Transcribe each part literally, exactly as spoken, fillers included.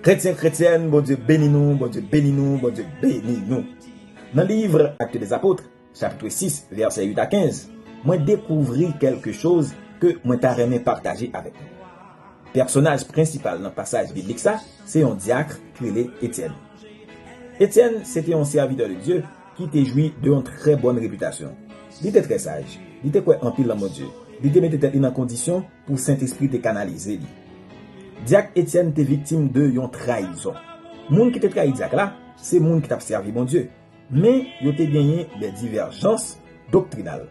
Kretyen, kretyèn, Bondye beni nou, Bondye beni nou, Bondye beni nou. Nan liv Actes des Apôtres, chapit sis, vèsè uit a kenz, mwen dekouvri kèlke choz ke mwen ta renmen pataje avèk nou. Pèsonaj prensipal nan pasaj biblik sa, se yon dyak ki rele Etyèn. Etyèn se te yon sèvitè de Dye ki te jwi de yon trè bòn repitasyon. Li te trè saj, li te kwè anpil nan Bondye, li te mete tèt li nan kondisyon pou Sentespri te kanalize li. Dyak Etyèn te viktim de yon trayizon. Moun ki te trayi dyak la, se moun ki t ap sèvi Bondye, men yo te genyen de divèjans doktrinal.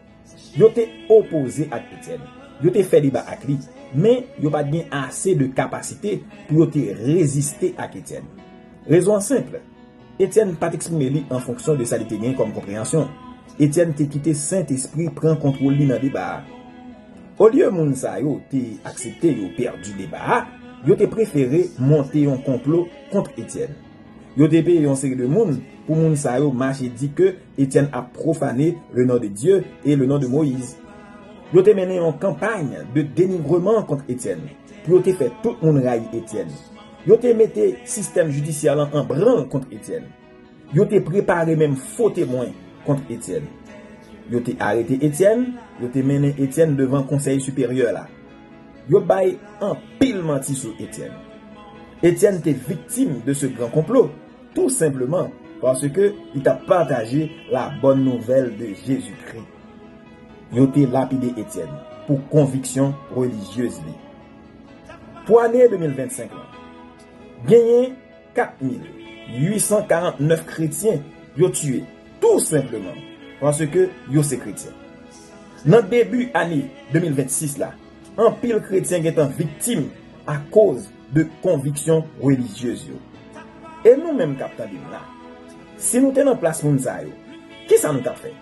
Yo te opoze ak Etyèn. Yo te fè deba ak li, men yo pa t gen ase de kapasite pou yo te reziste ak Etyèn. Rezon an senp, Etyèn pa t eksprime li an fonksyon de sa li te gen kòm konpreyansyon. Etyèn te kite Sentespri pran kontwòl li nan deba a. Olye moun sa yo te aksepte yo pèdi deba a, yo te prefere monte yon konplo kont Etyèn. Yo te peye yon seri de moun pou moun sa yo mache di ke Etyèn ap pwofane le non de Dye e le non de Moyiz. Yo te mennen yon kanpay de denigreman kont Etyèn pou yo te fè tout moun rayi Etyèn. Yo te mete sistèm jidisyè lan an branl kont Etyèn. Yo te prepare menm fo temwen kont Etyèn. Yo te arete Etyèn, yo te mennen Etyèn devan Konsèy Siperyè la. Yo bay anpil manti sou Etyèn. Etyèn te viktim de ce grand complot, tou senpleman paske li t ap pataje la bonne nouvelle de Jésus-Christ. Yo te lapide Etyèn pou konviksyon relijyez li. Pou ane de mil vennsenk lan, genyen kat mil uit san karant nèf kretyen yo tiye, tou senpleman paske yo se kretyen. Nan debi ane de mil vennsis la, anpil kretyen gentan viktim akoz de konviksyon relijyez yo. E nou menm k ap tande m la, si nou te nan plas moun sa yo, kisa nou t ap fè?